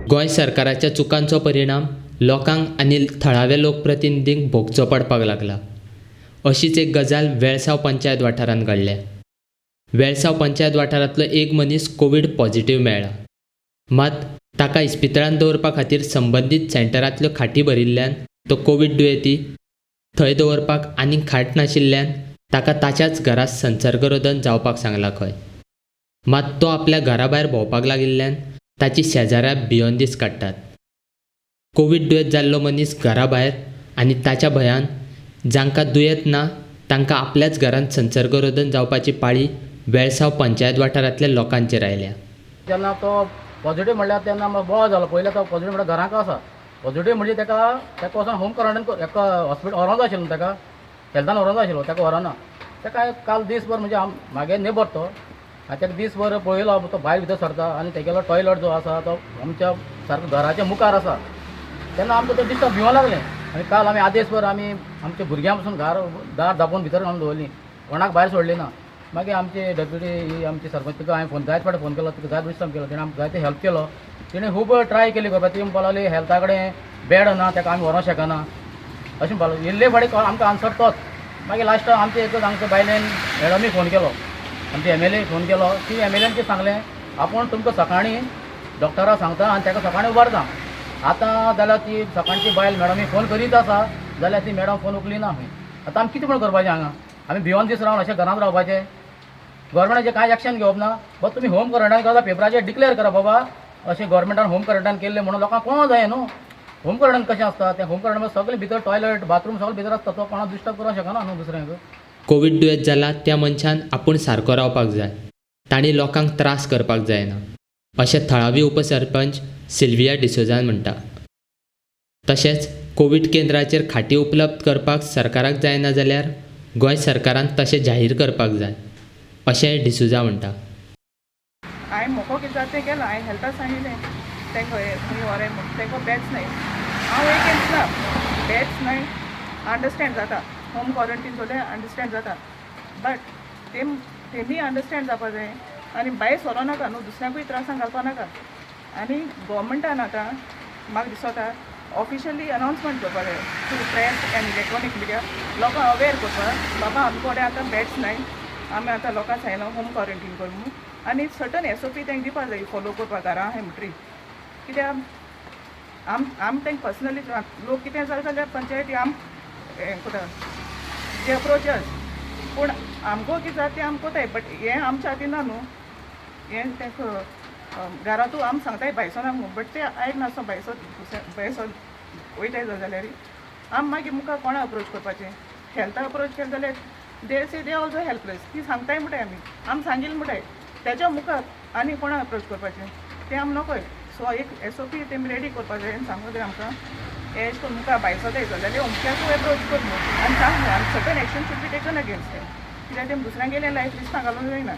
गोंय सरकाराच्या चुकांचो परिणाम लोकांक आनी थळाव्या लोकप्रतिनिधींक भोगचो पडपाक लागला. अशीच एक गजाल वेळसांव पंचायत वाठारांत घडल्या. वेळसांव पंचायत वाठारांतलो एक मनीस कोवीड पॉझिटिव्ह मेळ्ळा. मात ताका इस्पितळांत दवरपा खातीर संबंदीत सेंटरांतल्यो खाटी भरिल्ल्यान तो कोवीड दुयेंती थंय दवरपाक आनीक खाट नाशिल्ल्यान ताका ताच्याच घरा संसर्गरोधन जावपाक सांगला खंय. मात तो आपल्या घरा भायर भोंवपाक लागिल्ल्यान ताची शेजाऱ्या भियोन दीस काडटात. कोवीड दुयेंत जाल्लो मनीस घरा भायर आनी ताच्या भंयान जांकां दुयेंत ना तांकां आपल्याच घरांत संसर्गरोधन जावपाची पाळी वेळसांव पंचायत वाठारांतल्या लोकांचेर आयल्या. जेन्ना तो पॉझिटिव्ह म्हणल्यार तेन्ना बोवाळ जालो. पयलें तो पॉझिटिव्ह म्हणल्यार घरांक आसा. पॉझिटिव्ह म्हणजे ताका ताका वचोन होम क्वॉरंटायन एका हॉस्पिटल व्हरोंक जाय आशिल्लो, ताका हेल्थान व्हरोंक जाय आशिल्लो, ताका व्हरोना. ताका काल दीसभर म्हणजे म्हागे नेबर तो आनी ताका दीसभर पळयलो, तो भायर भितर सरता आनी तेगेलो टॉयलट जो आसा तो आमच्या सारको घराच्या मुखार आसा. तेन्ना आमकां ते दिसता भिवों लागलें आनी काल आमी आदेसभर आमी आमच्या भुरग्यां पासून दार धांपून भितर घालून दवरली, कोणाक भायर सोडली ना. मागीर आमचे डेप्युटी ही आमची सरपंच तिका हांवें फोन जायते फावटी फोन केलो, तिका जायते डिस्टर्ब केलो, तिणें आमकां जायते हेल्प केलो. तिणें खूब ट्राय केली करपाक. ती म्हणपाक लागली हेल्था कडेन बेड ना, ताका आमी व्हरोंक शकना अशें म्हणपाक लागली. इल्ले फावटी आमकां आन्सर तोच. मागीर लास्टाक आमचे एक हांगच्या बायलेन मॅडमी फोन केलो, आमचे एम एल ए फोन केलो. ती एम एल एन कितें सांगलें, आपूण तुमकां सकाळीं डॉक्टराक सांगता आनी ताका सकाळीं उबारता. आतां जाल्यार ती सकाळची बायल मॅडमी फोन करीत आसा जाल्यार ती मॅडम फोन उखली ना खंय. आतां आमी कितें म्हण करपाचें हांगा? आमी भियोन दीस रावन अशें घरांत रावपाचें? गव्हर्मेंटाचें कांय एक्शन घेवप ना. बस तुमी होम क्वॉरंटायन करता, पेपराचेर डिक्लेअर करा बाबा अशें गव्हर्मेंटान होम क्वॉरंटायन केल्लें म्हणून लोकांक कळोंक जाय न्हू. होम क्वॉरंटायन कशें आसता तें? होम क्वॉरंटायन सगळें भितर टॉयलेट बाथरूम सगळें भितर आसता, तो कोणाक डिस्टर्ब करूंक शकना न्हू दुसऱ्यांक. कोवीड दुयेंत जाला त्या मनशान आपूण सारको रावपाक जाय, तांणी लोकांक त्रास करपाक जायना अशें थळावी उपसरपंच सिल्विया डिसोजान म्हणटा. तशेंच कोवीड केंद्राचेर खाटी उपलब्ध करपाक सरकाराक जायना जाल्यार गोंय सरकारान तशें जाहीर करपाक जाय अशेंय डिसोजा म्हणटा. हांवें म्हाका कितें जाता तें केलां. हांवें हेल्थाक सांगिल्लें तांकां खंय व्हराय म्हूण, तांकां बेड्स नाय. हांव एगेन्स्ट ना, बेड्स नाय अंडरस्टँड जाता, होम क्वॉरंटीन जाल्यार अंडरस्टँड जाता, बट तेम तेमी अंडरस्टँड जावपा जाय आनी भायर सरो नाका न्हू, दुसऱ्यांकूय त्रासान घालपा नाका. आनी गोवोरमेंटान आतां म्हाका दिसता ऑफिशियली अनावन्समेंट करपा जाय through press and electronic media, लोकांक अवेर करपाक, बाबा आमचे कडेन आतां बेड्स नाय, आमी आतां लोकांक सांगलां होम क्वॉरंटीन कर म्हणून. आनी सर्टन एसओपी तांकां दिवपा जाय फॉलो करपाक घरा आहाय म्हणटरी. कित्याक आम आम तांकां पर्सनली लोक कितें जालें जाल्यार पंचायती आम हें करता, ते अप्रोचस, पूण आमकां कितें जाता तें आमकां कोताय, बट हें आमच्या हातीन ना न्हू. हें तांकां घरांतू आम सांगताय भायर सोना म्हणून, बट ते आयकनासो. भायर सर भायर सर वयताय जाल्यार आम मागीर मुखार कोणा अप्रोच करपाचें? हेल्था अप्रोच केलें जाल्यार they say they also helpless. ती सांगताय म्हणटाय, आमी आम सांगील म्हणटाय, तेच्या मुखार आनी कोणा अप्रोच करपाचें तें आम नकोय. सो एक एसओपी तेमी रेडी करपा जाय आनी सांगू जाय आमकां, हें अशें करून मुखार भायर सरताय जाल्यार अमक्याकूय अप्रोच कर म्हणून आनी सांग म्हणून. आनी certain action should be taken against them, कित्याक तेमी दुसऱ्यांगेलें लायफ रिस्कां घालूंक जायना.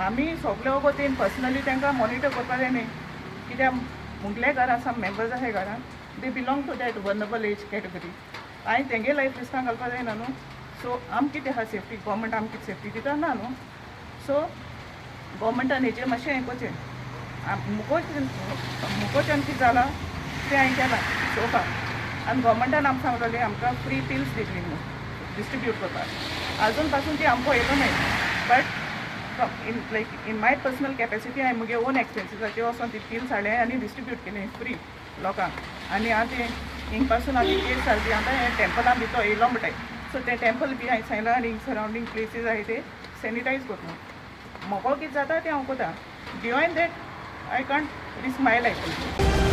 आमी सोगले वगतीन पर्सनली तांकां मॉनिटर करपा जाय न्ही, कित्याक मुगले घरा सम मेंबर्स आसाय घरान, they belong to that vulnerable age category आनी तेंगे लायफ रिस्कां घालपा जायना न्हू. सो आम कितें आहा सेफ्टी, गोवोरमेंट आमकां कितें सेफ्टी दिता ना न्हू. सो गोवोरमेंटान हेजेर मातशें हें करचें. मुकोच्यान कितें जालां तें हांवें केलां चोवपाक. आनी गोवोरमेंटान आमकां सांगलेलें आमकां फ्री पिल्स दितली म्हणून डिस्ट्रिब्यूट करपाक, आजून पासून ती आमकां येयलो न्हय. But in like in my personal capacity हांवें मुगे ओन एक्सपेन्सीसाचेर वचोन ती पिल्स हाडलें आनी डिस्ट्रिब्यूट केली फ्री लोकांक. आनी आतां हिंग पासून आतां केस जाली ती आतां हें टेंपलां भितर येयलो म्हणटाय, सो तें टेंपल बी हांवें सांगलां आनी सरावंडींग प्लेसीस आहाय ते सॅनिटायज कर म्हणून. म्हाका कितें जाता तें हांव करता, beyond that I can't risk my life also.